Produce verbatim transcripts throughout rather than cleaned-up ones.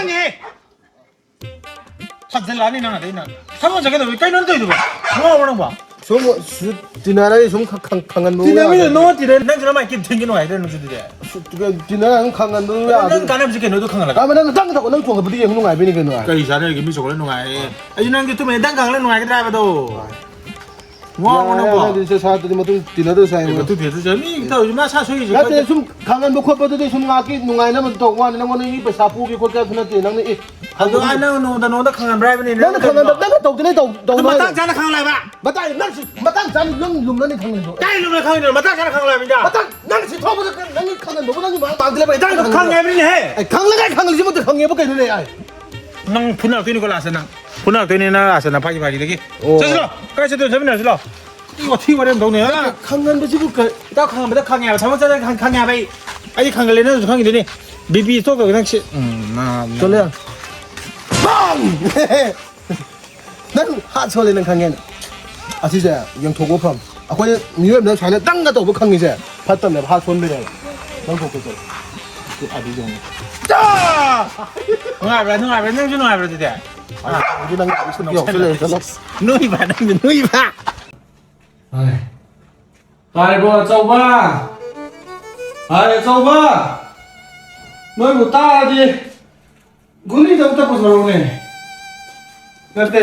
ꯅꯪꯅꯦꯍꯦ! ꯁꯥꯖꯜꯂꯛꯑꯅꯤ ꯅꯪ ꯑꯗꯩ ꯅꯪ꯫ ꯊꯕꯛ ꯆꯠꯀꯗꯧꯕ ꯀꯩꯅꯣ ꯅꯪ ꯇꯧꯔꯤꯗꯨꯕꯣ? ꯉꯥꯎꯔꯕꯣ ꯅꯪꯕꯣ? ꯁꯨꯝ, ꯁꯨꯝ ꯇꯤꯟꯅꯔꯗꯤ ꯁꯨꯝ ꯈ-, ꯈꯪ-, ꯈꯪꯍꯟꯕ ꯇꯤꯟꯅꯕꯤꯗ ꯌꯥꯗꯕꯅꯤ꯫ ꯅꯣ ꯇꯤꯟꯅ-, ꯅꯪꯁꯨ ꯅꯃꯥꯏ ꯀꯤꯝ ꯊꯦꯡꯒꯦ ꯅꯨꯡꯉꯥꯏꯗ꯭ꯔꯦ ꯅꯪꯁꯨ ꯑꯗꯨꯗꯤ꯫ ꯁꯨ-, ꯇꯤꯟꯅ-, ꯇꯤꯟꯅꯔ ꯑꯗꯨꯝ ꯈꯪꯍꯟꯕ ꯑꯗꯨꯝ ꯅꯪ ꯌꯥꯗꯕꯅꯤ꯫ ꯀꯥꯟꯅꯕꯁꯦ ꯀꯩꯅꯣꯗꯣ ꯈꯪꯍꯜꯂꯒ꯫ ꯀꯥꯟꯅꯕ ꯅꯪ ꯅꯇꯪ ꯇꯧ-, ꯅꯪ ꯆꯣꯡꯈꯠꯄꯗꯤ ꯌꯦꯡꯕ ꯅꯨꯡꯉꯥꯏꯕꯩꯅꯤ ꯀꯩꯅꯣ꯫ ꯀꯔꯤ ꯆꯥꯟꯅꯔꯤꯒꯦ? ꯃꯤ ꯆꯣꯡꯈꯠꯂ ꯅꯨꯡꯉꯥꯏꯌꯦ꯫ ꯑꯩꯁꯨ ꯅꯪꯒꯤ ꯇꯨꯝꯃꯤꯉꯩ ꯅꯪ ꯈꯪꯍꯜꯂ ꯅꯨꯡꯉꯥꯏꯒꯗ꯭ꯔꯥ ꯍꯥꯏꯕꯗꯣ? ꯍꯣꯏ꯫ ꯉꯥꯎꯔꯕꯣ ꯌꯥꯔꯦ, ꯅꯪꯕꯣ? ꯌꯥꯔꯦ, ꯑꯗꯨꯗꯤ ꯁꯥ-, ꯁꯥꯗꯨꯗꯤ ꯃꯇꯨꯡ ꯇꯤꯟꯅꯗꯧ ꯁꯥꯏ ꯑꯦ, ꯃꯣꯏ꯫ ꯃꯇꯨꯡ ꯇꯤꯟꯅꯗꯧ ꯁꯥꯏ꯫ ꯃꯤ ꯇꯧꯔꯤꯁꯦ ꯃꯥ ꯁꯥ ꯁꯣꯏꯔꯤꯁꯦ ꯅꯠꯇꯦ, ꯀꯩꯅꯣ? ꯁꯨꯝ ꯈꯪꯍꯟꯕ ꯈꯣꯠꯄꯗꯨꯗꯤ ꯁꯨꯝ ꯉꯥꯛꯀꯤ ꯅꯨꯡꯉꯥꯏꯅꯕ ꯇꯧꯕ ꯋꯥꯅꯤ꯫ ꯅꯪꯉꯣꯟꯗ ꯃꯤ ꯄꯩꯁꯥ ꯄꯨꯒꯦ ꯈꯣꯠꯀꯦ ꯍꯥꯏꯕꯁꯨ ꯅꯠꯇꯦ꯫ ꯅꯪꯅ ꯑꯦ, ꯑꯗꯣ ꯑꯩ ꯅꯪ ꯅꯣꯡꯃꯗ ꯅꯣꯡꯃꯗ ꯈꯪꯍꯟꯕ꯭ꯔꯥ ꯍꯥꯏꯕꯅꯤ, ꯅꯪꯅ ꯅꯪ ꯈꯪꯍꯟꯕ, ꯀꯔꯤꯅꯣ? ꯅꯪꯅ ꯇꯧꯗꯅ ꯇꯧ-, ꯇꯧ ꯑꯗꯣ ꯃꯇꯥꯡ ꯍꯥꯏꯕ꯫ ꯆꯥꯅ ꯈꯪꯍꯜꯂꯣ ꯍꯥꯏꯕ꯫ ꯃꯇꯥꯡ, ꯅꯪ ꯁꯤ-, ꯃꯇꯥꯡ ꯆꯥꯅ ꯅꯪ ꯂꯨꯝꯅꯅꯤ ꯈꯪꯍꯟꯕ꯫ ꯀꯥꯏ ꯂꯨꯝꯅ ꯈꯪꯍꯟꯗꯣꯏꯅꯣ? ꯃꯇꯥꯡ ꯆꯥꯅ ꯈꯪꯍꯜꯂꯣ ꯍꯥꯏꯕꯅꯤꯗ꯫ ꯃꯇꯥꯡ, ꯅꯪ ꯁꯤ ꯊꯣꯛꯄꯗ ꯅꯪꯒꯤ ꯈꯪꯍꯟꯕꯕꯨ ꯅꯪꯒꯤ ꯃꯥꯡ ꯄꯥꯡꯗ ꯂꯩꯕ ꯍꯤꯗꯥꯛ ꯑꯗꯣ ꯈꯪꯍꯟꯕ꯫ ꯈꯪꯉꯦ ꯍꯥꯏꯕꯅꯤꯅꯦꯍꯦ꯫ ꯑꯩ ꯈꯪꯂꯒ ꯑꯩ ꯈꯪꯍꯜꯂꯤꯁꯤꯃꯛꯇ ꯈꯪꯉꯦꯕ ꯀꯩꯅꯣꯅꯦ ꯑꯩ꯫ ꯅꯪ ꯐꯨꯅꯔꯛꯇꯣꯏꯅꯤꯀꯣ ꯂꯥꯁꯇ ꯅꯪ꯫ ꯐꯨꯅꯔꯛꯇꯣꯏꯅꯤ ꯅꯪ ꯂꯥꯁꯇ ꯅꯪ ꯐꯥꯒꯤ ꯐꯥꯒꯤꯗꯒꯤ꯫ ꯑꯣ꯫ ꯆꯠꯁꯤꯂꯣ꯫ ꯀꯥꯏ ꯆꯠꯇꯣꯏꯅꯣ? ꯆꯠꯃꯤꯟꯅꯔꯁꯤꯂꯣ꯫ ꯏ ꯋꯥꯊꯤ ꯋꯥꯔꯦꯝ ꯇꯧꯅꯤ, ꯍꯥ? ꯈꯪꯍꯟꯕꯁꯤꯕꯨ ꯀ-, ꯏꯇꯥꯎ ꯈꯪꯍꯟꯕꯗ ꯈꯪꯉꯦ ꯍꯥꯏꯕ꯫ ꯊꯕꯛ ꯆꯠꯂꯒ ꯈꯪ-, ꯈꯪꯉꯦ ꯍꯥꯏꯕ ꯑꯩ꯫ ꯑꯩꯗꯤ ꯈꯪꯍꯜꯂꯦ, ꯅꯪꯁꯨ ꯈꯪꯉꯤꯗꯨꯅꯤ꯫ ꯕꯤ ꯄꯤ ꯏꯁꯇꯣꯛ ꯇꯧꯒꯦ ꯅꯪ ꯁꯤ-, ꯎꯝ, ꯅꯥ-, ꯅꯥ-, ꯆꯠꯂꯦ꯫ ꯕꯥꯡ! ꯅꯪ ꯍꯥꯠ ꯁꯣꯜꯂꯦ, ꯅꯪ ꯈꯪꯉꯦꯅ꯫ ꯑꯁꯤꯁꯦ ꯌꯦꯡꯊꯣꯛꯄ ꯐꯝ꯫ ꯑꯩꯈꯣꯏꯅ ꯃꯤꯑꯣꯏꯕꯅ ꯁꯨꯃꯥꯏꯅ ꯗꯪꯒ ꯇꯧꯕ ꯈꯪꯉꯤꯁꯦ ꯐꯠꯇꯕꯅꯦꯕ, ꯍꯥꯠ ꯁꯣꯟꯕꯅꯦꯕ꯫ ꯅꯪ ꯊꯣꯛꯄ ꯆꯠꯂꯣ꯫ ꯁꯤ ꯑꯗꯨ ꯌꯦꯡꯉꯨ꯫ ꯆꯥ! ꯅꯨꯡꯉꯥꯏꯕ꯭ꯔꯥ? ꯅꯨꯡꯉꯥꯏꯕ꯭ꯔꯥ? ꯅꯪꯁꯨ ꯅꯨꯡꯉꯥꯏꯕ꯭ꯔꯥ ꯑꯗꯨꯗꯤ? ꯑꯗꯨꯗꯤ ꯅꯪ ꯌꯥꯎꯁꯜꯂꯦ, ꯆꯠꯂꯣ꯫ ꯅꯣꯏꯕ, ꯅꯪꯁꯨ ꯅꯣꯏꯕ꯫ ꯍꯥꯏ꯫ ꯇꯥꯔꯤꯕꯣ, ꯑꯆꯧꯕ? ꯍꯥꯏ, ꯑꯆꯧꯕ! ꯅꯣꯏꯕꯨ ꯇꯥꯔꯗꯤ ꯒꯨꯂꯤꯗꯣ ꯑꯝꯇ ꯄꯨꯊꯣꯔꯛꯎꯅꯦ꯫ ꯅꯠꯇꯦ,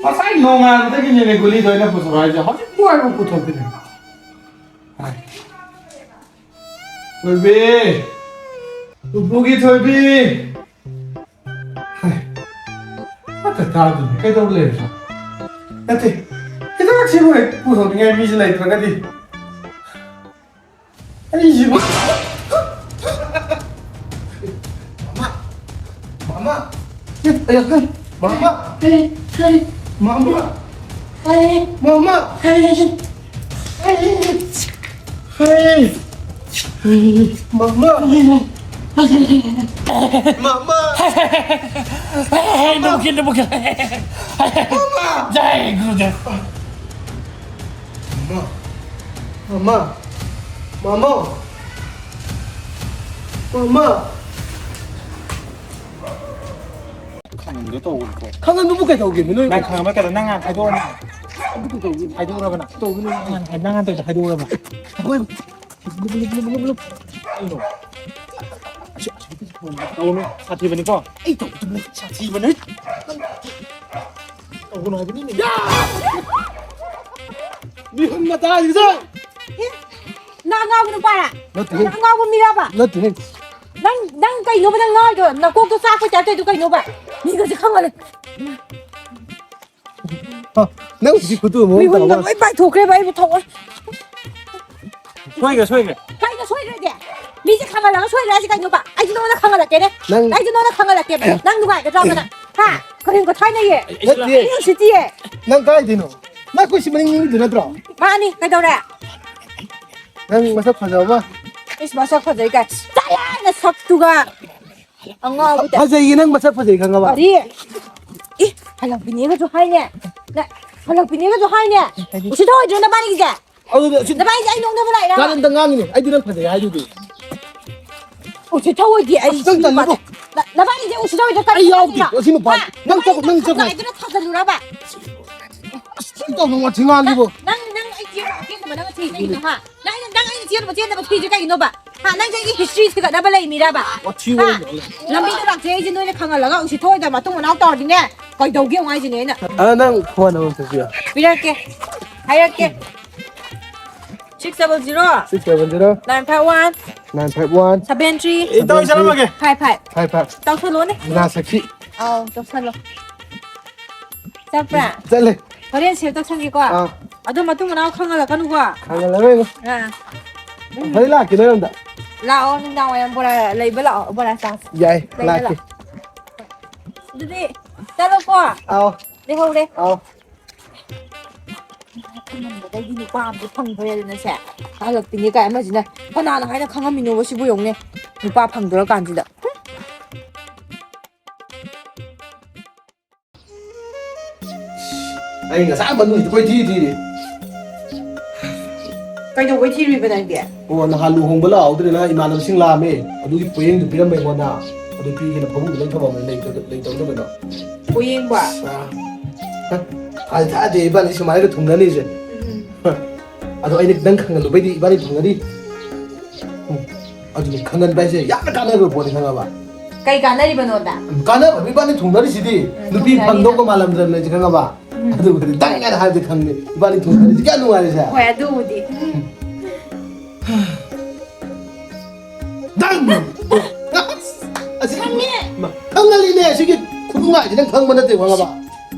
ꯉꯁꯥꯏ ꯅꯣꯡꯉꯥꯟꯕꯗꯒꯤꯅꯦ ꯒꯨꯂꯤꯗꯣ ꯑꯩꯅ ꯄꯨꯊꯣꯔꯛꯑꯣ ꯍꯥꯏꯁꯦ, ꯍꯧꯖꯤꯛ ꯄꯨꯡ ꯍꯥꯏꯕ ꯄꯨꯊꯣꯛꯇꯦꯅꯦ꯫ ꯍꯥꯏ꯫ ꯊꯣꯏꯕꯤ! ꯎꯄꯨꯒꯤ ꯊꯣꯏꯕꯤ! ꯍꯥꯏ꯫ ꯑꯃꯠꯇ ꯇꯥꯗꯦꯅꯦ꯫ ꯀꯩꯗꯧ ꯂꯩꯔꯤꯅꯣ? ꯅꯠꯇꯦ, ꯍꯤꯗꯥꯛꯁꯤꯕꯨ ꯍꯦꯛ ꯄꯨꯊꯣꯛꯅꯤꯡꯉꯥꯏ ꯃꯤꯁꯦ ꯂꯩꯇ꯭ꯔꯒꯗꯤ꯫ ꯑꯩꯁꯤꯕꯨ꯫ ꯃꯃꯥ! ꯃꯃꯥ! ꯃꯃꯥ! ꯃꯃꯥ! ꯃꯃꯥ! ꯃꯃꯥ! ꯃꯃꯥ! ꯅꯨꯡꯁꯤ, ꯅꯨꯡꯁꯤ꯫ ꯃꯃꯥ! ꯖꯥꯏ ꯒꯨꯔꯨꯗꯦꯕ꯫ ꯃꯃꯥ! ꯃꯃꯥ! ꯃꯃꯥ! ꯃꯃꯥ! ꯈꯪꯍꯟꯒꯦ ꯇꯧꯕꯅꯤꯀꯣ꯫ ꯈꯪꯍꯟꯕꯕꯨ ꯀꯩꯗꯧꯒꯦ ꯅꯣꯏ? ꯅꯪ ꯈꯪꯍꯟꯕ ꯀꯩꯗꯧ? ꯅꯪ ꯍꯥꯟꯅ ꯍꯥꯏꯗꯣꯛꯑꯣꯔꯕ? ꯑꯗꯨ ꯀꯩꯗꯧꯒꯦ? ꯍꯥꯏꯗꯣꯛꯑꯣꯔꯕ ꯅꯪ? ꯇꯧꯒꯅꯨ꯫ ꯅꯪ ꯍꯥꯟꯅ, ꯅꯪ ꯍꯥꯟꯅ ꯇꯧꯔꯤꯗꯣ ꯍꯥꯏꯗꯣꯛꯑꯣꯔꯕ? ꯍꯣꯏ꯫ ꯂꯨꯞ, ꯂꯨꯞ, ꯂꯨꯞ, ꯂꯨꯞ, ꯂꯨꯞ꯫ ꯀꯩꯅꯣ? ꯑꯁꯤ, ꯑꯁꯤ, ꯇꯧꯒꯅꯨ꯫ ꯁꯥꯊꯤꯕꯅꯤꯀꯣ? ꯑꯩ ꯇꯧꯒꯗꯕ ꯅꯠꯇꯦ꯫ ꯁꯥꯊꯤꯕꯅꯦ꯫ ꯇꯧꯒꯅꯨ ꯍꯥꯏꯕꯅꯤꯅꯦ꯫ ꯃꯤꯍꯨꯟ ꯃꯇꯥꯁꯤꯗ! ꯅꯪ ꯑꯉꯥꯎꯕ ꯅꯨꯄꯥꯔꯥ? ꯅꯠꯇꯦꯍꯦ꯫ ꯅꯪ ꯑꯉꯥꯎꯕ ꯃꯤꯔꯕ? ꯅꯠꯇꯦꯍꯦ꯫ ꯅꯪ, ꯅꯪ ꯀꯩꯅꯣꯕ ꯅꯪ ꯉꯥꯎꯔꯤꯗꯣ? ꯅꯀꯣꯛꯇꯣ ꯆꯥꯛꯄꯩ ꯇꯥꯏꯞ ꯇꯧꯔꯤꯗꯣ ꯀꯩꯅꯣꯕ? ꯃꯤꯒꯁꯦ ꯈꯪꯍꯜꯂꯦ꯫ ꯍ, ꯅꯪ ꯍꯧꯖꯤꯛ ꯈꯨꯠꯇꯨ ꯃꯑꯣꯡ ꯃꯤꯍꯨꯟꯒ ꯇꯧꯕ꯫ ꯂꯣꯏ ꯄꯥꯏꯊꯣꯛꯈ꯭ꯔꯦꯕ, ꯑꯩꯕꯨ ꯊꯑꯣꯏ꯫ ꯁꯣꯏꯈ꯭ꯔꯦ, ꯁꯣꯏꯈ꯭ꯔꯦ꯫ ꯀꯩꯅꯣ ꯁꯣꯏꯈ꯭ꯔꯗꯤ? ꯃꯤꯁꯦ ꯈꯪꯍꯜꯂꯒ ꯁꯣꯏꯈ꯭ꯔꯦ ꯍꯥꯏꯁꯦ ꯀꯩꯅꯣꯕ? ꯑꯩꯁꯨ ꯅꯉꯣꯟꯗ ꯈꯪꯍꯜꯂꯛꯀꯦꯅꯦ꯫ ꯅꯪ ꯑꯩꯁꯨ ꯅꯉꯣꯟꯗ ꯈꯪꯍꯜꯂꯛꯀꯦꯕ꯫ ꯅꯪ ꯅꯨꯡꯉꯥꯏꯒꯗ꯭ꯔꯕ ꯅꯪ? ꯍꯥ? ꯀꯔꯤꯝ ꯀꯊꯥꯏꯅꯩꯌꯦ? ꯅꯠꯇꯦ꯫ ꯑꯩ ꯎꯁꯤꯠꯇꯤꯌꯦ꯫ ꯅꯪ ꯀꯥꯏꯗꯩꯅꯣ? ꯅꯪ ꯑꯩꯈꯣꯏ ꯁꯤ ꯃꯅꯤꯡ ꯅꯤꯡꯉꯤꯗꯨ ꯅꯠꯇ꯭ꯔꯣ? ꯃꯥꯅꯤ, ꯀꯩꯗꯧꯔꯦ? ꯅꯪ ꯃꯁꯛ ꯐꯖꯕ꯫ ꯏꯁ, ꯃꯁꯛ ꯐꯖꯩ ꯀꯥꯏ꯫ ꯆꯠꯂꯣ, ꯅꯁꯛꯇꯨꯒ꯫ ꯑꯉꯥꯎꯕꯗ꯫ ꯐꯖꯩꯌꯦ, ꯅꯪ ꯃꯁꯛ ꯐꯖꯩ ꯈꯪꯉꯕ? ꯀꯔꯤ? ꯏ, ꯍꯜꯂꯛꯄꯤꯅꯦꯒꯁꯨ ꯍꯥꯏꯅꯦ꯫ ꯅ-, ꯍꯜꯂꯛꯄꯤꯅꯦꯒꯁꯨ ꯍꯥꯏꯅꯦ꯫ ꯍꯥꯏꯗꯤ? ꯎꯁꯤꯠꯇ ꯑꯣꯏꯗ꯭ꯔꯣ ꯅꯕꯥꯅꯤꯒꯤꯁꯦ? ꯑꯗꯨꯗꯤ ꯎꯁꯤꯠ-, ꯅꯕꯥꯅꯤꯁꯦ ꯑꯩ ꯅꯣꯛꯅꯕ ꯂꯥꯛꯏꯔꯕ? ꯀꯥꯔꯟꯗ ꯉꯥꯡꯉꯤꯅꯦ꯫ ꯑꯩꯗꯤ ꯅꯪ ꯐꯖꯩ ꯍꯥꯏꯗꯨꯗꯤ꯫ ꯎꯁꯤꯠꯇ ꯑꯣꯏꯗꯤ ꯑꯩ ꯑꯁ, ꯅꯪ ꯁꯤ ꯇꯜꯂꯤꯕꯣ꯫ ꯅꯨꯄꯥꯁꯦ꯫ ꯅ-, ꯅꯕꯥꯅꯤꯁꯦ ꯎꯁꯤꯠꯇ ꯑꯣꯏꯗ꯭ꯔꯣ? ꯑꯩ ꯌꯥꯎꯗꯦ꯫ ꯀꯔꯤꯅꯣ? ꯑꯁꯤ ꯅꯨꯄꯥ-, ꯍꯥ? ꯅꯪ ꯆꯠꯈꯣ, ꯅꯪ ꯆꯠꯈꯣ꯫ ꯅꯕꯥꯅꯤꯁꯦ ꯈꯝꯂꯥꯏꯗꯨꯅ ꯊꯥꯖꯜꯂꯨꯔꯕ? ꯑꯁ, ꯁꯤ ꯇꯧꯕ ꯋꯥꯊꯤ ꯉꯥꯡꯉꯤꯕꯣ꯫ ꯅꯪ, ꯅꯪ ꯑꯩ ꯆꯦꯟ-, ꯆꯦꯟꯅꯕ ꯅꯪ ꯊꯤꯔꯤꯁꯦ ꯀꯩꯒꯤꯅꯣ, ꯍꯥ? ꯅꯪ, ꯅꯪ ꯑꯩꯅ ꯆꯦꯟꯅꯕ, ꯆꯦꯟꯅꯕ ꯊꯤꯔꯤꯁꯦ ꯀꯩꯒꯤꯅꯣꯕ? ꯍꯥ? ꯅꯪꯁꯦ ꯑꯩꯒꯤ history ꯊꯤꯒꯠꯅꯕ ꯂꯩꯃꯤꯔꯕ? ꯋꯥꯊꯤ ꯍꯥ? ꯋꯥꯔꯦꯝ ꯇꯧꯔꯦ꯫ ꯂꯝꯕꯤꯗ ꯂꯥꯛꯆꯩ ꯑꯩꯁꯦ ꯅꯣꯏꯅ ꯈꯪꯍꯜꯂꯒ ꯎꯁꯤꯠ ꯊꯑꯣꯏꯗꯕ ꯃꯇꯨꯡ ꯃꯅꯥꯎ ꯇꯧꯔꯗꯤꯅꯦ, ꯀꯩꯗꯧꯒꯦ ꯌꯦꯡꯉꯨ ꯍꯥꯏꯁꯤꯅꯦ ꯑꯩꯅ꯫ ꯑꯗꯣ ꯅꯪ phone number ꯑꯝꯇ ꯄꯤꯌꯣ꯫ ꯄꯤꯔꯛꯀꯦ꯫ ꯍꯥꯏꯔꯛꯀꯦ꯫ Six double zero, six double zero, nine five one, nine five one, seven three, ꯏꯇꯥꯎ, ꯑꯩ ꯆꯠꯂꯝꯃꯒꯦ꯫ Five five꯫ Five five꯫ ꯇꯧꯁꯜꯂꯣꯅꯦ꯫ ꯒꯨꯅꯥ ꯁꯛꯈꯤ꯫ ꯑꯥꯎ, ꯇꯧꯁꯜꯂꯣ꯫ ꯆꯠꯄ꯭ꯔꯥ? ꯆꯠꯂꯦ꯫ ꯍꯣꯔꯦꯟ save ꯇꯧꯁꯟꯒꯦꯀꯣ꯫ ꯑꯥ꯫ ꯑꯗꯨ ꯃꯇꯨꯡ ꯃꯅꯥꯎ ꯈꯪꯍꯜꯂꯛꯀꯅꯨꯀꯣ꯫ ꯈꯪꯍꯜꯂꯔꯣꯏ꯫ ꯑꯥ꯫ ꯍꯣꯔꯦꯟ ꯂꯥꯛꯀꯦ ꯅꯣꯏꯔꯣꯝꯗ꯫ ꯂꯥꯛꯑꯣ, ꯅꯨꯡꯗꯥꯡ ꯋꯥꯏꯔꯝ ꯕꯣꯔꯥ ꯂꯩꯕ ꯂꯥꯛꯑꯣ, ꯕꯣꯔꯥ ꯆꯥꯁꯤ꯫ ꯌꯥꯏ, ꯂꯩꯕ ꯂꯥꯛꯀꯦ꯫ ꯂꯥꯛꯑꯣ꯫ ꯑꯗꯨꯗꯤ ꯆꯠꯂꯣꯀꯣ꯫ ꯑꯥꯎ꯫ ꯂꯩꯍꯧꯔꯦ꯫ ꯑꯥꯎ꯫ ꯈꯪꯉꯝꯕꯗꯒꯤ ꯅꯨꯄꯥ ꯑꯝꯇ ꯐꯪꯗ꯭ꯔꯦꯗꯅ ꯁꯦ꯫ ꯍꯜꯂꯛꯄꯤꯅꯦ ꯀꯥꯏ ꯑꯃꯁꯤꯅ꯫ ꯀꯅꯥꯅ ꯍꯥꯏꯅ ꯈꯪꯉꯝꯃꯤꯅꯣꯕ ꯁꯤꯕꯨ ꯌꯦꯡꯉꯨꯅꯦ꯫ ꯅꯨꯄꯥ ꯐꯪꯗ꯭ꯔꯀꯥꯟꯁꯤꯗ꯫ ꯑꯩ ꯉꯁꯥꯏ ꯃꯅꯨꯡꯁꯤꯗ ꯀꯣꯏꯊꯤ ꯊꯤꯔꯤ꯫ ꯀꯩꯗꯧꯕꯩ ꯊꯤꯔꯨꯏꯕ ꯅꯪꯗꯤ? ꯑꯣ, ꯅꯍꯥꯟ ꯂꯨꯍꯣꯡꯕ ꯂꯥꯛꯍꯧꯗ꯭ꯔꯦꯅ ꯏꯃꯥꯟꯅꯕꯁꯤꯡ ꯂꯥꯛꯑꯝꯃꯦ, ꯑꯗꯨꯒꯤ ꯄꯣꯌꯦꯡꯗꯨ ꯄꯤꯔꯝꯕ ꯑꯩꯉꯣꯟꯗ꯫ ꯑꯗꯨ ꯄꯤꯒꯦꯅ ꯐꯃꯨꯡꯗ ꯂꯣꯏ ꯊꯝꯃꯝꯕꯅꯤ, ꯂꯩꯇ-, ꯂꯩꯇꯕꯗꯣ ꯀꯩꯅꯣ? ꯄꯣꯌꯦꯡꯕ꯫ ꯑꯥ꯫ ꯍ? ꯍꯥꯏ ꯊꯥꯗꯦ ꯏꯕꯥꯅꯤ ꯁꯨꯃꯥꯏꯅꯒ ꯊꯨꯡꯅꯅꯤꯁꯦ꯫ ꯎꯝ꯫ ꯍ꯫ ꯑꯗꯣ ꯑꯩꯅ ꯅꯪ ꯈꯪꯍꯜꯂꯨꯕꯩꯗꯤ ꯏꯕꯥꯅꯤ ꯊꯨꯡꯅꯅꯤ꯫ ꯎꯝ꯫ ꯑꯗꯨꯅꯤ ꯈꯪꯍꯟꯕ ꯍꯥꯏꯁꯦ ꯌꯥꯝꯅ ꯀꯥꯟꯅꯕ ꯄꯣꯠꯅꯤ, ꯈꯪꯉꯕ? ꯀꯩ ꯀꯥꯟꯅꯔꯤꯕꯅꯣꯗ? ꯎꯝ, ꯀꯥꯟꯅꯕ ꯏꯕꯥꯅꯤ ꯊꯨꯡꯅꯔꯤꯁꯤꯗꯤ꯫ ꯎꯝ, ꯅꯨꯄꯤ ꯊꯨꯡꯅꯔꯤꯗ꯫ ꯐꯪꯗꯧꯒ ꯃꯥꯜꯂꯝꯗ꯭ꯔꯕꯅꯦ ꯑꯩꯁꯦ, ꯈꯪꯉꯕ? ꯎꯝ꯫ ꯑꯗꯨꯕꯨꯗꯤ ꯗꯪ ꯍꯥꯏꯅ ꯍꯥꯏꯕꯗꯤ ꯈꯪꯗꯦ꯫ ꯏꯕꯥꯅꯤ ꯊꯨꯡꯅꯔꯤꯁꯦ ꯀꯌꯥ ꯅꯨꯡꯉꯥꯏꯔꯤꯁꯦ꯫ ꯍꯣꯏ, ꯑꯗꯨꯕꯨꯗꯤ꯫ ꯎꯝ꯫ ꯗꯪ! ꯑꯁꯤ ꯈꯪꯉꯦ! ꯃꯥ, ꯈꯪꯍꯜꯂꯤꯅꯦ, ꯁꯤꯒꯤ ꯈꯨꯅꯨꯡꯉꯥꯏꯁꯤ ꯅꯪ ꯈꯪꯕ ꯅꯠꯇꯦ, ꯈꯪꯉꯕ?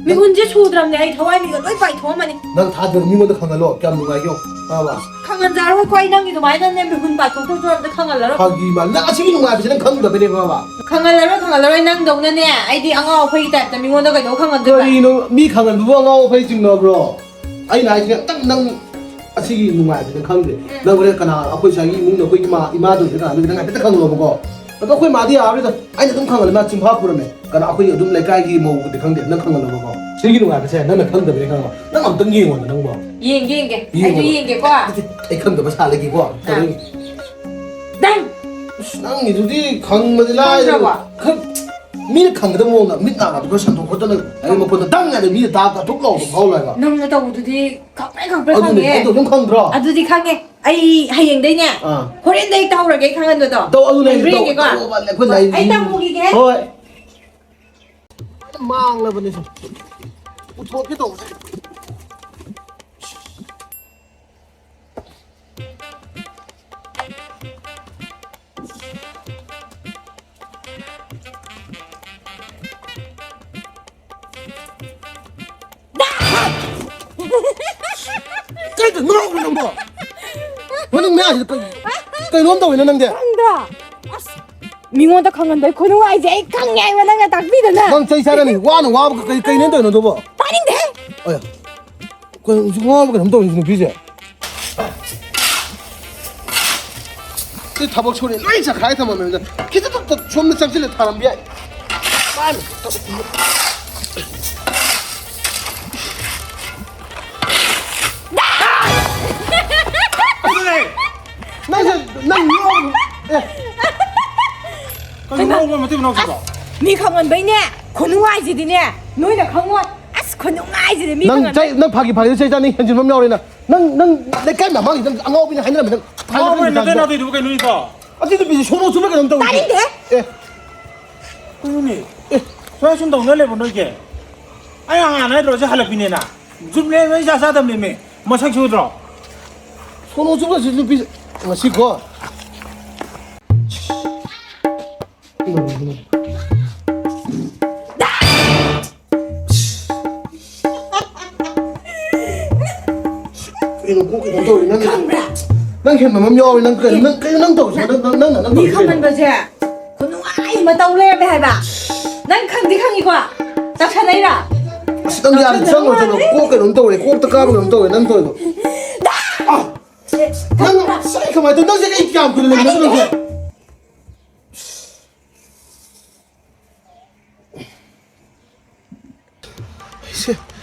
ꯃꯤꯍꯨꯟꯁꯦ ꯁꯨꯗ꯭ꯔꯕꯅꯦ, ꯑꯩ ꯊꯋꯥꯏ ꯃꯤꯒ ꯂꯣꯏ ꯄꯥꯏꯊꯣꯛꯑꯝꯃꯅꯤ꯫ ꯅꯪ ꯊꯥꯖꯗ꯭ꯔ ꯃꯤꯉꯣꯟꯗ ꯈꯪꯍꯜꯂꯣ, ꯀꯌꯥꯝ ꯅꯨꯡꯉꯥꯏꯒꯦ ꯌꯦꯡꯉꯣ, ꯈꯪꯉꯕ? ꯈꯪꯍꯟꯖꯔꯣꯏꯀꯣ, ꯑꯩ ꯅꯪꯒꯤ ꯑꯗꯨꯃꯥꯏꯅꯅꯦ ꯃꯤꯍꯨꯟ ꯄꯥꯏꯊꯣꯛꯇꯧꯁꯨ ꯑꯝꯇ ꯈꯪꯍꯜꯂꯔꯣꯏ꯫ ꯐꯥꯒꯤ ꯃꯥꯜ-, ꯅꯪ ꯑꯁꯤꯒꯤ ꯅꯨꯡꯉꯥꯏꯕꯁꯤ ꯅꯪ ꯈꯪꯗꯕꯩꯅꯦ, ꯈꯪꯉꯕ? ꯈꯪꯍꯜꯂꯔꯣꯏ, ꯈꯪꯍꯜꯂꯔꯣꯏ, ꯅꯪꯗꯧꯅꯅꯦ ꯑꯩꯗꯤ ꯑꯉꯥꯎ ꯑꯐꯩꯒꯤ ꯇꯥꯏꯞꯇ ꯃꯤꯉꯣꯟꯗ ꯀꯩꯗꯧ ꯈꯪꯍꯟꯗꯣꯏꯕ? ꯀꯔꯤꯅꯣ ꯃꯤ ꯈꯪꯍꯟꯕꯕꯨ ꯑꯉꯥꯎ ꯑꯐꯩ ꯆꯤꯡꯅꯕ꯭ꯔꯣ? ꯑꯩꯅ ꯍꯥꯏꯁꯤꯅ ꯑꯝꯇꯪ ꯅꯪ ꯑꯁꯤꯒꯤ ꯅꯨꯡꯉꯥꯏꯕꯁꯤꯅ ꯈꯪꯗꯦ꯫ ꯎꯝ꯫ ꯅꯪ ꯍꯣꯔꯦꯟ ꯀꯅꯥ ꯑꯩꯈꯣꯏ ꯁ꯭ꯋꯥꯏꯒꯤ ꯏꯃꯨꯡꯗ ꯑꯩꯈꯣꯏ ꯏꯃꯥ, ꯏꯃꯥꯗꯨꯁꯨ ꯀꯅꯥꯗꯨꯁꯨ ꯅꯪ ꯍꯥꯏꯐꯦꯠꯇ ꯈꯪꯍꯜꯂꯣꯕꯀꯣ꯫ ꯑꯗꯣ ꯑꯩꯈꯣꯏ ꯃꯥꯗꯤ ꯌꯥꯔꯣꯏꯗ꯫ ꯑꯩꯅ ꯑꯗꯨꯝ ꯈꯪꯍꯜꯂꯦ, ꯃꯥ ꯆꯤꯟꯐꯥ ꯄꯨꯔꯝꯃꯦ꯫ ꯀꯅꯥ ꯑꯩꯈꯣꯏ ꯑꯗꯨꯝ ꯂꯩꯀꯥꯏꯒꯤ ꯃꯧꯕꯨꯗꯤ ꯈꯪꯗꯦ, ꯅꯪ ꯈꯪꯍꯜꯂꯣꯕꯀꯣ꯫ ꯁꯤꯒꯤ ꯅꯨꯡꯉꯥꯏꯕꯁꯦ ꯅꯪꯅ ꯈꯪꯗꯕꯅꯦ, ꯈꯪꯉꯕ? ꯅꯪ ꯑꯝꯇꯪ ꯌꯦꯡꯉꯣꯅꯦ ꯅꯪꯕꯣ꯫ ꯌꯦꯡꯒꯦ, ꯌꯦꯡꯒꯦ꯫ ꯑꯩꯁꯨ ꯌꯦꯡꯉꯣꯕ꯫ ꯌꯦꯡꯒꯦꯀꯣ꯫ ꯅꯠꯇꯦ, ꯑꯩ ꯈꯪꯗꯕ ꯁꯥꯜꯂꯒꯦꯀꯣ꯫ ꯑꯥ꯫ ꯇꯧꯔꯤꯅꯤ꯫ ꯗꯪ! ꯑꯁ, ꯅꯪꯒꯤꯗꯨꯗꯤ ꯈꯪꯕꯗꯤ ꯂꯥꯏꯔꯗꯅ꯫ ꯈꯪꯗ꯭ꯔꯕꯣ? ꯈꯪ-, ꯃꯤꯅ ꯈꯪꯒꯗꯕ ꯃꯑꯣꯡꯗ ꯃꯤꯠ ꯅꯥ ꯈꯔ ꯁꯟꯗꯣꯛ ꯈꯣꯠꯇꯅ ꯑꯩ ꯃꯈꯣꯟꯗ ꯗꯪ ꯍꯥꯏꯅ ꯃꯤꯅ ꯇꯥꯕꯗ ꯊꯨꯞ ꯂꯥꯎꯕ ꯐꯥꯎ ꯂꯥꯏꯕ꯫ ꯅꯪꯅ ꯇꯧꯕꯗꯨꯗꯤ ꯈꯪꯄ꯭ꯔꯦꯛ ꯈꯪꯄ꯭ꯔꯦꯛ ꯑꯗꯨꯅꯦ, ꯈꯪꯉꯦ꯫ ꯑꯗꯨ ꯑꯗꯨꯝ ꯈꯪꯗ꯭ꯔꯣ? ꯑꯗꯨꯗꯤ ꯈꯪꯉꯦ꯫ ꯑꯩ ꯍꯌꯦꯡꯗꯩꯅꯦ ꯑꯥ꯫ ꯍꯣꯔꯦꯟꯗꯩ ꯇꯧꯍꯧꯔꯒꯦ ꯈꯪꯍꯟꯕꯗꯣ꯫ ꯇꯧ, ꯑꯗꯨꯅꯦ ꯑꯩ ꯇꯧ, ꯌꯦꯡꯒꯦꯀꯣ꯫ ꯇꯧ, ꯑꯩꯈꯣꯏ ꯂꯥꯏ ꯑꯩ ꯇꯝꯃꯨꯈꯤꯒꯦ꯫ ꯍꯣꯏ꯫ ꯃꯥꯡꯂꯕꯅꯤ ꯁꯨꯝ꯫ ꯄꯨꯊꯣꯛꯀꯦ ꯇꯧꯕꯁꯦ꯫ ꯀꯩꯗ ꯉꯥꯎꯕ ꯅꯪꯕꯣ? ꯃꯅꯨꯡ ꯃꯌꯥꯁꯤꯗ ꯀꯩ-, ꯀꯩꯅꯣꯝ ꯇꯧꯋꯤꯅ ꯅꯪꯗꯤ? ꯈꯪꯗ꯭ꯔꯣ? ꯑꯁ, ꯃꯤꯉꯣꯟꯗ ꯈꯪꯍꯟꯕꯩ ꯈꯨꯅꯨꯡꯉꯥꯏꯁꯦ ꯑꯩ ꯈꯪꯉꯦ ꯍꯥꯏꯕ ꯅꯪꯅ ꯇꯥꯛꯄꯤꯗꯅ꯫ ꯅꯪ ꯆꯩ ꯆꯥꯔꯅꯤ꯫ ꯋꯥꯅ ꯋꯥꯕ ꯀꯩ-, ꯀꯩꯅꯣ ꯇꯧꯔꯤꯅꯣ ꯑꯗꯨꯕꯣ? ꯇꯥꯅꯤꯡꯗꯦ꯫ ꯑꯌꯥ꯫ ꯀꯩꯅꯣ ꯍꯧꯖꯤꯛ ꯉꯥꯎꯕ ꯀꯩꯅꯣꯝ ꯇꯧꯔꯤ ꯅꯨꯄꯤꯁꯦ꯫ ꯁꯤ ꯊꯕꯛ ꯁꯨꯔꯦ ꯂꯣꯏ ꯆꯈꯥꯏ ꯊꯝꯃꯝꯃꯦ꯫ ꯈꯤꯇ ꯇꯞ ꯇꯞ ꯁꯣꯝꯗ ꯆꯪꯁꯤꯜꯂ ꯊꯥꯔꯝꯕ ꯌꯥꯏ꯫ ꯃꯥꯅ ꯇꯞ-, ꯑꯗꯨꯅꯦ꯫ ꯅꯪꯁꯦ, ꯅꯪ ꯉꯥꯎꯕ-, ꯑꯦ꯫ ꯀꯩꯅꯣ? ꯇꯧꯕ ꯃꯇꯩ ꯃꯅꯥꯎꯁꯤꯡꯗꯣ꯫ ꯃꯤ ꯈꯪꯃꯟꯕꯩꯅꯦ, ꯈꯨꯅꯨꯡꯉꯥꯏꯁꯤꯗꯤꯅꯦ, ꯅꯣꯏꯅ ꯈꯪꯉꯣꯏ꯫ ꯑꯁ, ꯈꯨꯅꯨꯡꯉꯥꯏꯁꯤꯗꯤ ꯃꯤ ꯅꯪ ꯈꯪꯃꯟꯕꯩ꯫ ꯆꯩ, ꯅꯪ ꯐꯥꯒꯤ ꯐꯥꯒꯤ ꯆꯩ ꯆꯥꯅꯤ, ꯍꯦꯟꯖꯤꯟꯕ ꯑꯃ ꯌꯥꯎꯔꯦ ꯅꯪ꯫ ꯅꯪ, ꯅꯪ ꯂꯩꯀꯥꯏ ꯃꯃꯥꯡꯁꯤꯗ ꯑꯉꯥꯎꯕꯤꯅ ꯍꯥꯏꯅꯔꯝꯃꯤ ꯅꯪ꯫ ꯐꯥꯒꯤ ꯑꯉꯥꯎꯕ ꯐꯥꯒꯤ ꯅꯠꯇꯦ, ꯆꯥꯅꯤ꯫ ꯅꯥꯇꯩꯗꯨꯕꯨ ꯀꯩꯅꯣ ꯏꯇꯥꯎ? ꯑꯗꯨ ꯅꯨꯄꯤꯁꯦ ꯁꯣꯅꯣ ꯆꯨꯕ ꯀꯩꯅꯣꯝ ꯇꯧꯔꯤ꯫ ꯇꯥꯅꯤꯡꯗꯦ꯫ ꯑꯦ꯫ ꯀꯩꯅꯣꯅꯦ? ꯑꯦ꯫ ꯁꯨꯃꯥꯏ ꯁꯨꯝ ꯇꯧꯅ ꯂꯩꯕ ꯅꯣꯏꯒꯤ? ꯑꯩ ꯍꯥꯟꯅ ꯍꯥꯏꯗ꯭ꯔꯣ ꯁꯤ ꯍꯜꯂꯛꯄꯤꯅꯦꯅ? ꯖꯨꯕꯤꯂꯦꯟ ꯃꯩ ꯆꯥ ꯆꯥꯗꯕꯅꯦꯃꯦ꯫ ꯃꯁꯛ ꯁꯨꯗ꯭ꯔꯣ? ꯁꯣꯅꯣ ꯆꯨꯕꯁꯤ ꯅꯨꯄꯤ ꯉꯁꯤꯀꯣ꯫ ꯀꯩꯅꯣ ꯀꯣꯛ ꯀꯩꯅꯣ ꯇꯧꯔꯤ ꯅꯪ? ꯈꯪꯕ꯭ꯔꯥ? ꯅꯪ ꯍꯦꯟꯕ ꯑꯃ ꯌꯥꯎꯔꯤ ꯅꯪ ꯀꯩꯅꯣ? ꯅꯪ ꯀꯩꯅꯣ ꯅꯪ ꯇꯧꯔꯤꯁꯦ? ꯅꯪ, ꯅꯪ, ꯅꯪ, ꯅꯪ ꯃꯤ ꯇꯧꯔꯤꯁꯦ ꯀꯩꯅꯣ? ꯈꯪꯃꯟꯕꯁꯦ ꯈꯨꯅꯨꯡꯉꯥꯏ ꯑꯃ ꯇꯧ ꯂꯩꯔꯝꯃꯦ ꯍꯥꯏꯕ꯫ ꯅꯪ ꯈꯪꯗꯤ ꯈꯪꯉꯤꯀꯣ? ꯆꯥꯛꯁꯟꯅꯩꯔꯥ? ꯑꯁ, ꯅꯪ ꯌꯥꯔꯦ, ꯆꯪꯉꯣ, ꯆꯪꯉꯣ꯫ ꯀꯣꯛ ꯀꯩꯅꯣꯝ ꯇꯧꯔꯦ, ꯀꯣꯛꯇ ꯀꯥꯕ ꯀꯩꯅꯣꯝ ꯇꯧꯔꯦ, ꯅꯪ ꯇꯧꯔꯤꯗꯣ꯫ ꯑꯥ! ꯅꯪ, ꯑꯁ, ꯑꯩ ꯀꯃꯥꯏꯅ ꯇꯧ-, ꯅꯪꯁꯦ ꯑꯩ ꯀꯌꯥꯝ ꯀꯨꯏꯅ ꯂꯩꯃꯤꯟꯅꯗꯣꯏꯅꯣ? ꯇꯥꯅꯤꯡꯗꯦ꯫ ꯑꯩꯁꯦ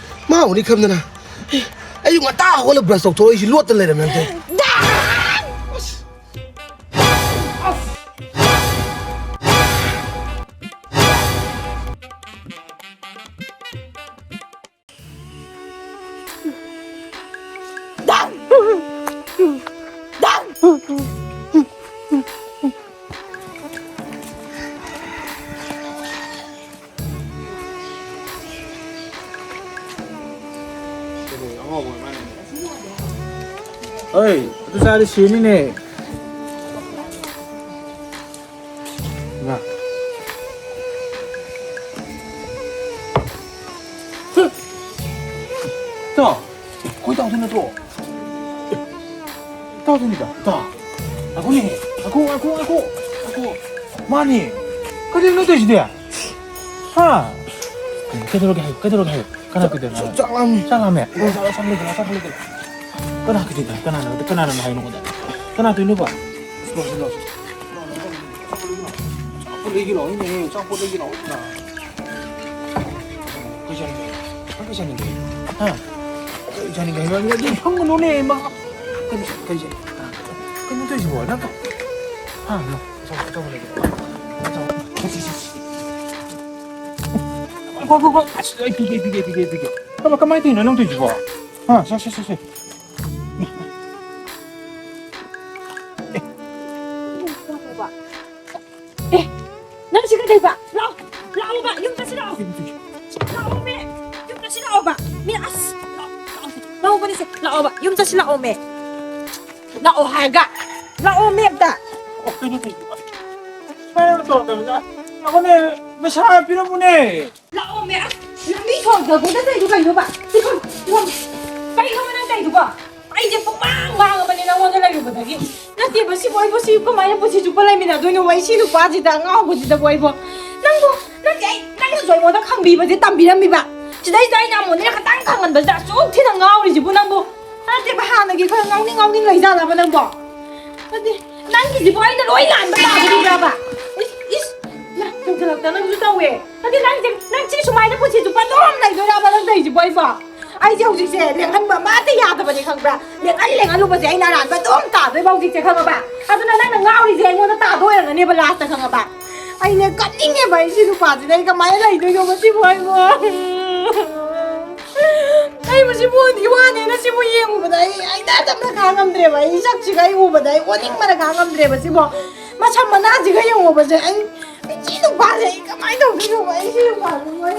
ꯃꯥ ꯎꯅꯤ ꯈꯟꯗꯅ꯫ ꯑꯦ, ꯑꯌꯨꯛ ꯉꯟꯇꯥ ꯍꯧꯒꯠꯂ ꯕ꯭ꯔꯁ ꯇꯧꯊꯣꯛꯑ ꯑꯩꯁꯦ ꯂꯣꯠꯇ ꯂꯩꯔꯝꯃꯦ ꯑꯝꯇ꯫ ꯑꯁ! ꯑꯁ! ꯍꯣꯏ, ꯑꯗꯨ ꯆꯥꯔꯗꯤ ꯁꯤꯅꯤꯅꯦ꯫ ꯏꯃꯥ꯫ ꯏꯇꯥꯎ, ꯑꯩꯈꯣꯏ ꯏꯇꯥꯎꯗꯨ ꯅꯠꯇ꯭ꯔꯣ? ꯏꯇꯥꯎꯗꯨꯅꯤꯗ, ꯏꯇꯥꯎ꯫ ꯉꯥꯏꯈꯣꯅꯦ, ꯉꯥꯏꯈꯣ, ꯉꯥꯏꯈꯣ, ꯉꯥꯏꯈꯣ, ꯉꯥꯏꯈꯣ꯫ ꯃꯥꯅꯦ꯫ ꯀꯩꯗꯧꯔꯤꯅꯣ ꯇꯧꯔꯤꯁꯤꯗꯤ? ꯍꯥ? ꯀꯩꯗꯧꯔꯒꯦ ꯍꯥꯏꯌꯨ, ꯀꯩꯗꯧꯔꯒꯦ ꯍꯥꯏꯌꯨ꯫ ꯀꯅꯥ ꯀꯩꯗꯧꯔꯤꯅꯣ? ꯆꯥꯛ ꯂꯥꯝꯃꯤ꯫ ꯆꯥꯛ ꯂꯥꯝꯃꯦ? ꯎꯝ꯫ ꯆꯥꯛ ꯆꯥꯛ ꯂꯩꯇꯦ, ꯆꯥꯛ ꯂꯩꯇꯦ꯫ ꯀꯅꯥ ꯀꯩꯗꯧꯔꯤꯅꯣ? ꯀꯅꯥꯅꯣ? ꯀꯅꯥꯅꯣ ꯍꯥꯏꯅꯣ ꯑꯩꯉꯣꯟꯗ? ꯀꯅꯥ ꯇꯧꯔꯤꯅꯣꯕ? ꯂꯥꯛꯑꯣ, ꯂꯥꯛꯑꯣ꯫ ꯆꯥꯄꯣꯠ ꯂꯩꯒꯦ ꯂꯥꯛꯑꯣ, ꯏꯅꯦ, ꯆꯥꯄꯣꯠ ꯂꯩꯒꯦ ꯂꯥꯛꯑꯣ, ꯏꯅꯦ꯫ ꯀꯩ ꯆꯥꯅꯤꯡꯒꯦ? ꯅꯪ ꯀꯩ ꯆꯥꯅꯤꯡꯒꯦ? ꯍꯥ? ꯀꯩ ꯆꯥꯅꯤꯡꯒꯦ ꯍꯥꯏꯕ? ꯑꯗꯨ ꯐꯪꯒꯅꯨꯅꯦ, ꯏꯃꯥ꯫ ꯀꯩꯅꯣ, ꯀꯩ ꯆꯥ-, ꯀꯩꯅꯣ ꯇꯧꯔꯤꯁꯤꯕꯣ? ꯅꯪ ꯀ-, ꯍꯥ? ꯂꯥꯛꯑꯣ, ꯆꯥꯄꯣꯠ, ꯆꯥꯄꯣꯠ ꯂꯩꯒꯦ ꯂꯥꯛꯑꯣ꯫ ꯆꯥꯄꯣꯠ꯫ ꯁꯦ, ꯁꯦ, ꯁꯦ, ꯁꯦ꯫ ꯉꯥꯏꯈꯣ, ꯉꯥꯏꯈꯣ, ꯉꯥꯏꯈꯣ꯫ ꯑꯁ, ꯑꯩ ꯄꯤꯒꯦ, ꯄꯤꯒꯦ, ꯄꯤꯒꯦ, ꯄꯤꯒꯦ꯫ ꯀꯃꯥꯏ-, ꯀꯃꯥꯏꯅ ꯇꯧꯔꯤꯅꯣ ꯅꯪ ꯇꯧꯔꯤꯁꯤꯕꯣ? ꯍꯥ? ꯁꯦ, ꯁꯦ, ꯁꯦ, ꯁꯦ꯫ ꯑꯦ, ꯅꯪ ꯁꯤ ꯀꯩꯗꯧꯕ? ꯂꯥꯛꯑꯣ, ꯂꯥꯛꯑꯣꯕ, ꯌꯨꯝ ꯆꯠꯁꯤ ꯂꯥꯛꯑꯣ꯫ ꯂꯥꯛꯑꯣꯃꯦ, ꯌꯨꯝ ꯆꯠꯁꯤ ꯂꯥꯛꯑꯣꯕ꯫ ꯃꯤ ꯑꯁ, ꯂꯥꯛꯑꯣ, ꯂꯥꯛꯑꯣ, ꯂꯥꯛꯑꯣꯕꯅꯦ ꯁꯦ, ꯂꯥꯛꯑꯣꯕ, ꯌꯨꯝ ꯆꯠꯁꯤ ꯂꯥꯛꯑꯣꯃꯦ꯫ ꯂꯥꯛꯑꯣ ꯍꯥꯏꯔꯒ, ꯂꯥꯛꯑꯣꯃꯦ ꯑꯝꯇ꯫ ꯑꯣ, ꯀꯩꯅꯣ ꯇꯧꯔꯤꯁꯤꯕꯣ? ꯁꯨꯃꯥꯏꯅ ꯇꯧꯔꯛꯇꯕꯅꯤꯗ꯫ ꯉꯥꯏꯈꯣꯅꯦ, ꯄꯩꯁꯥ ꯄꯤꯔꯝꯃꯨꯅꯦ꯫ ꯂꯥꯛꯑꯣꯃꯦ, ꯑꯁ, ꯂꯝꯕꯤ ꯁꯣꯔꯣꯛꯇ ꯀꯣꯏꯆꯠ ꯆꯠꯂꯤꯗꯣ ꯀꯩꯅꯣꯕ? ꯁꯤ ꯈꯪ-, ꯁꯤ ꯈꯪ-, ꯀꯩꯅꯣꯕ ꯅꯪ ꯇꯧꯔꯤꯗꯨꯕꯣ? ꯑꯩꯁꯦ ꯄꯨꯡꯃꯥꯡ ꯃꯥꯡꯉꯕꯅꯦ ꯅꯪꯉꯣꯟꯗ ꯂꯩꯔꯨꯕꯗꯒꯤ꯫ ꯅꯠꯇꯦꯕ, ꯁꯤꯕꯨ ꯑꯩꯕꯨ ꯁꯤ ꯀꯃꯥꯏꯅ ꯄꯨꯟꯁꯤ ꯆꯨꯞꯄ ꯂꯩꯃꯤꯟꯅꯗꯣꯏꯅꯣꯕ? ꯑꯩ ꯁꯤ ꯅꯨꯄꯥꯁꯤꯗ ꯑꯉꯥꯎꯕꯁꯤꯗꯕꯨ ꯑꯩꯕꯨ꯫ ꯅꯪꯕꯨ, ꯅꯠꯇꯦ, ꯑꯩ, ꯅꯪꯅꯁꯨ ꯑꯩꯉꯣꯟꯗ ꯈꯪꯕꯤꯕꯁꯦ ꯇꯝꯕꯤꯔꯝꯃꯤꯕ꯫ ꯁꯤꯗꯩꯁꯤꯗ ꯑꯩꯅ ꯑꯃꯨꯛꯅꯦ ꯈꯇꯪ ꯈꯪꯍꯟꯕꯁꯤꯗ ꯑꯁꯨꯛ ꯊꯤꯅ ꯉꯥꯎꯔꯤꯁꯤꯕꯨ ꯅꯪꯕꯨ꯫ ꯅꯠꯇꯦꯕ, ꯍꯥꯟꯅꯒꯤ ꯈꯔ ꯉꯥꯎꯅꯤꯡ ꯉꯥꯎꯅꯤꯡ ꯂꯩꯖꯥꯠꯂꯕ ꯅꯪꯕꯣ? ꯅꯠꯇꯦ, ꯅꯪꯒꯤꯁꯤꯕꯨ ꯑꯩꯅ ꯂꯣꯏ ꯂꯥꯟꯕ ꯇꯥꯗꯣꯔꯤꯕ꯭ꯔꯕ? ꯏꯁ, ꯏꯁ, ꯅꯪ ꯆꯪꯁꯤꯜꯂꯛꯇ ꯅꯪꯁꯨ ꯇꯧꯋꯦ꯫ ꯅꯠꯇꯦ, ꯅꯪꯁꯦ, ꯅꯪ ꯁꯤ ꯁꯨꯃꯥꯏꯅ ꯄꯨꯟꯁꯤ ꯆꯨꯞꯄ ꯑꯗꯨꯝ ꯂꯩꯗꯣꯏꯔꯕ ꯅꯪ ꯇꯧꯔꯤꯁꯤꯕꯣ ꯑꯩꯕꯣ? ꯑꯩꯁꯦ ꯍꯧꯖꯤꯛꯁꯦ ꯂꯦꯡꯍꯟꯕ ꯑꯃꯠꯇ ꯌꯥꯗꯕꯅꯤ ꯈꯪꯕ꯭ꯔꯥ? ꯂꯦꯡꯍꯟ ꯂꯦꯡꯍꯜꯂꯨꯕꯁꯦ ꯑꯩꯅ ꯑꯔꯥꯟꯕ ꯑꯗꯨꯝ ꯇꯥꯗꯣꯏꯕ ꯍꯧꯖꯤꯛꯁꯦ, ꯈꯪꯉꯕ? ꯑꯗꯨꯅ ꯅꯪꯅ ꯉꯥꯎꯔꯤꯁꯦ ꯑꯩꯉꯣꯟꯗ ꯇꯥꯗꯣꯏ ꯑꯣꯏꯔꯝꯒꯅꯦꯕ ꯂꯥꯁꯇ, ꯈꯪꯉꯕ? ꯑꯩꯅꯦ ꯀꯞꯅꯤꯡꯉꯦꯕ ꯑꯩ ꯁꯤ ꯅꯨꯄꯥꯁꯤꯗ ꯑꯩ ꯀꯃꯥꯏꯅ ꯂꯩꯗꯣꯏꯅꯣꯕ ꯁꯤꯕꯨ ꯑꯩꯕꯨ? ꯑꯩꯕꯨ ꯁꯤꯕꯨ ꯏꯋꯥꯅꯦꯅ ꯁꯤꯕꯨ ꯌꯦꯡꯉꯨꯕꯗ ꯑꯩ, ꯑꯩ ꯅꯥꯇꯝꯅ ꯈꯥꯡ ꯉꯝꯗ꯭ꯔꯦꯕ꯫ ꯑꯩ ꯁꯛꯁꯤꯒ ꯑꯩ ꯎꯕꯗ ꯑꯩ ꯑꯣꯅꯤꯡꯕꯅ ꯈꯥꯡ ꯉꯝꯗ꯭ꯔꯦꯕ ꯁꯤꯕꯨ꯫ ꯃꯁꯝ ꯃꯅꯥꯁꯤꯒ ꯌꯦꯡꯉꯨꯕꯁꯦ ꯑꯩ, ꯑꯩ ꯁꯤ ꯅꯨꯄꯥꯁꯦ ꯑꯩ ꯀꯃꯥꯏꯅ ꯇꯧꯗꯣꯏꯅꯣꯕ? ꯑꯩ ꯁꯤ ꯅꯨꯄꯥꯁꯦ ꯃꯣꯏ